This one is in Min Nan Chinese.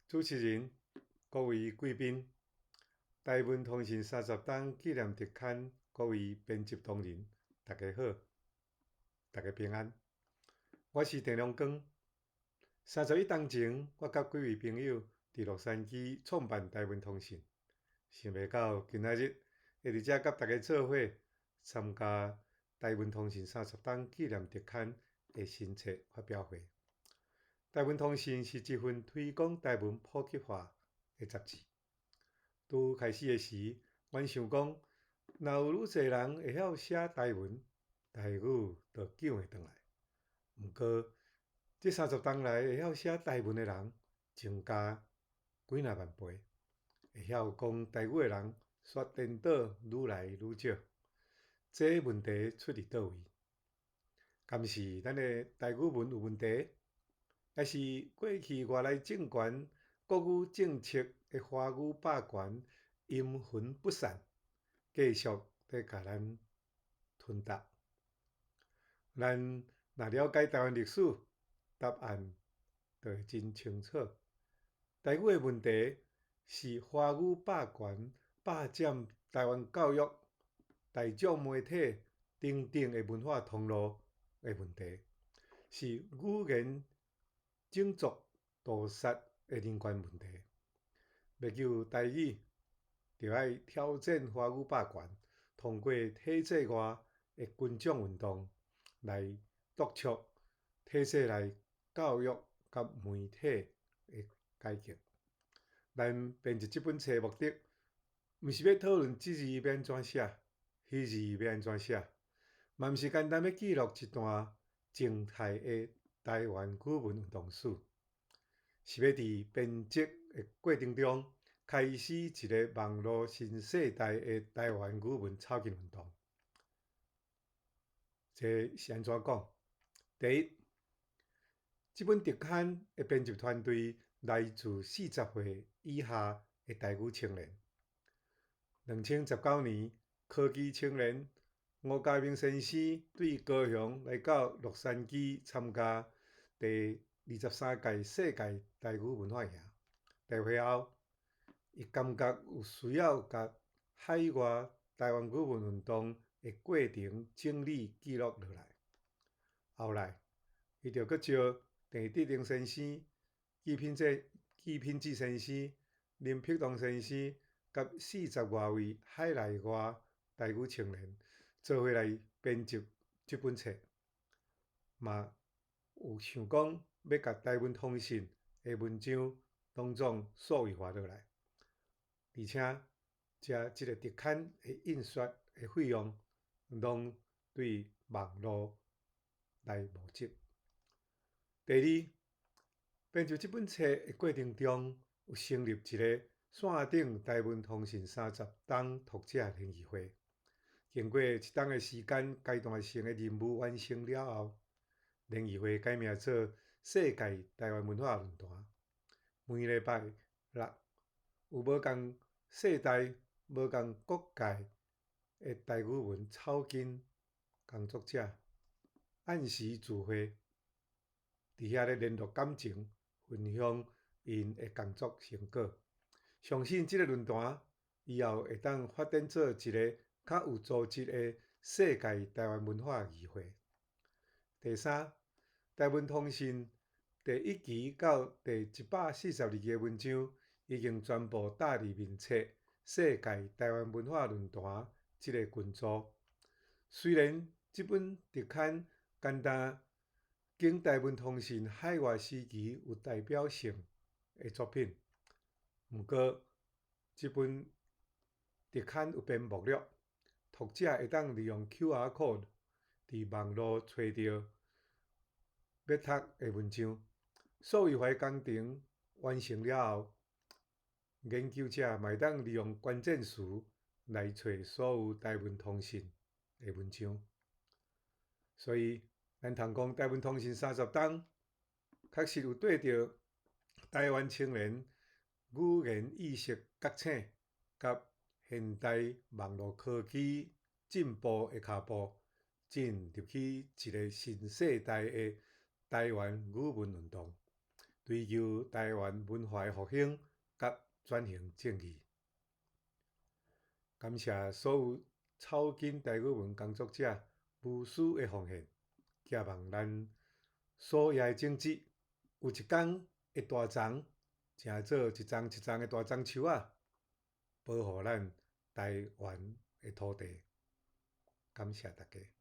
主持人、各位貴賓、台文通訊三十冬紀念特刊各位編輯同仁，大家好，大家平安。我是鄭良光。31冬前，我佮幾位朋友佇洛杉磯創辦台文通訊，想袂到今仔日會佇遮佮大家做伙參加台文通訊三十冬紀念特刊的新冊發表會。台文通訊是一份推廣台文普及化的雜誌。拄開始的時，阮想講，若有愈濟人會曉寫台文，台語就救會轉來。毋過，這三十冬來會曉寫台文的人增加幾若萬倍，會曉講台語的人煞顛倒愈來愈少。這問題出佇佗位？敢是咱的台語文有問題？抑是過去外來政權國語政策的華語霸權陰魂不散，繼續咧共咱吞噬？咱若了解台灣歷史，答案就會真清楚。台語的問題是華語霸權霸佔台灣教育、大眾媒體等等的文化通路的問題，是語言種族屠殺的人權問題。欲救台語，就愛挑戰華語霸權，通過體制外的群眾運動來督促體制內教育佮媒體的改革。咱編輯這本冊目的，毋是欲討論這字欲按怎寫，彼字欲按怎寫，嘛毋是簡單欲記錄一段靜態的台灣語文運動史，是欲佇編輯的過程中，開始一个網路新世代的台灣語文草根運動。這是按怎講？第一，這本特刊的編輯團隊來自40歲以下的台語青年。2019年，科技青年吳家明先生對高雄來到洛杉磯參加第23屆世界台語文化營大會後，伊感覺有需要共海外台灣語文運動的過程整理記錄落來。後來，伊就閣召鄭德榮先生、紀品志先生、林碧東先生佮40外位海內外台語青年做伙來編輯這本冊，嘛有想講欲共台文通訊的文章攏總數位化落來，而且這這个特刊的印刷的費用攏對網路來募集。第二，編輯這本冊的過程中，有成立一个線頂台文通訊三十冬讀者聯誼會。經過一冬的時間，階段性的任務完成了後，聯誼會改名做世界台灣文化論壇。每禮拜六有無仝世代、無仝國界的台語文草根工作者按時聚會，佇遐咧聯絡感情，分享𪜶的工作成果。相信這个論壇以後會當發展做一个較有組織的世界台灣文化議會。第三，台文通訊第1期到第142期的文章已經全部貼佇面冊世界台灣文化論壇這个群組。雖然這本特刊干焦經台文通訊海外時期有代表性的作品，毋過這本特刊有編目錄，讀者會當利用 QR code 佇網路揣著欲讀的文章。數位化工程完成了後，研究者嘛會當利用關鍵詞來揣所有台文通訊的文章。所以，咱通講台文通訊三十冬，確實有綴著台灣青年語言意識覺醒，佮現代網路科技進步的跤步，進入去一个新世代的台灣語文運動。追求台灣文化的復興佮轉型正義。感謝所有草根台語文工作者無私的奉獻，寄望咱所掖的種子，有一工會大叢，成做一叢一叢的大樟樹仔，保護咱台灣的土地。感謝大家。